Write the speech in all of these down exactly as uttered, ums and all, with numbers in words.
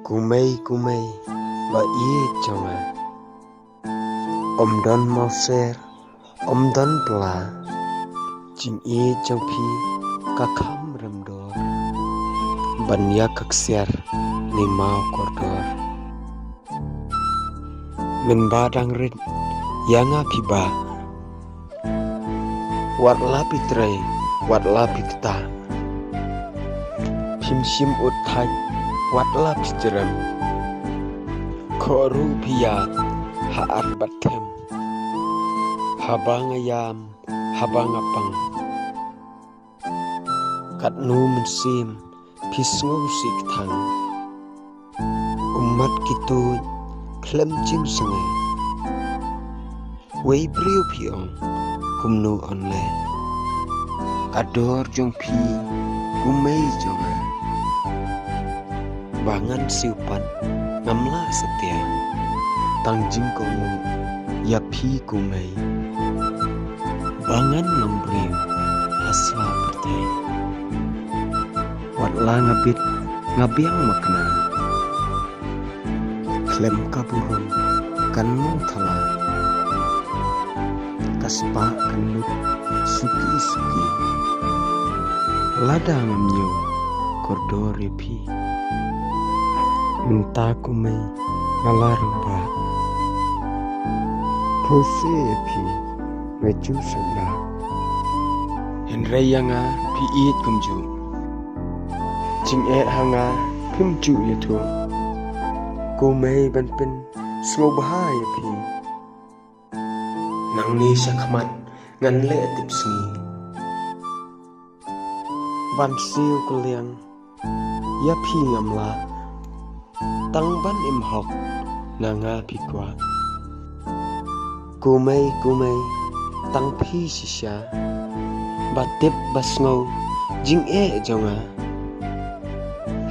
Kumei, kumei, ba ïeit jong nga. Ym don mawser, ym don pla. Jingïeit jong phi ka kham rem dor. Ban ïa ka ksiar ne maw kordor. Mynba dang rit ïa nga phi ba. Wat la phi trei, wat la phi ktah. Phim shym ut thait, wat la phi jrem. Khoh ruh phi ïaid, ha at bad them. Haba nga ïam, haba nga pang. Katno mynsiem, phi sngew sih kthang. Ummat ki tuid, khlem jingshngaiñ. Wei briew phi ong, kumno yn leh. Ka dor jong phi, kumei jong nga. Ba ngan siew pat, ngam lah satia. Tang jingkohnguh, ïa phi kumei. Ba ngan long briew, ha sla pyrthei. Wat la nga bit, nga biang makna. Khlem ka burom, kan long thala. Ka spah kan lut, suki suki. Lada ngam ñiew, kordor ïa phi. Mynta kumei, nga la rangbah. Pynshai ïa phi, nga ju sngewbha. Hynrei ïa nga, phi ïeit kumjuh. Jingeh ha nga, phim ju ïathuh. Kumei ban pynsngewbha ïa phi. Nangne sha khmat, ngan leh tip sngi. Ban siew kylliang, ïa phi ngam lah. Tang ban im hok, na nga phi kwah. Kumei, kumei, tang phi shisha. Ba tip ba sngew, jingeh jong nga.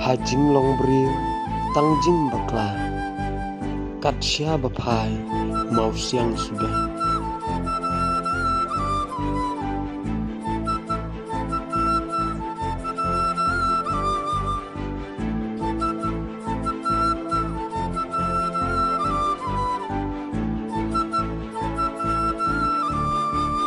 Ha jinglong briew, tang jingbakla. Kat sha ba phai, mawsiang suda.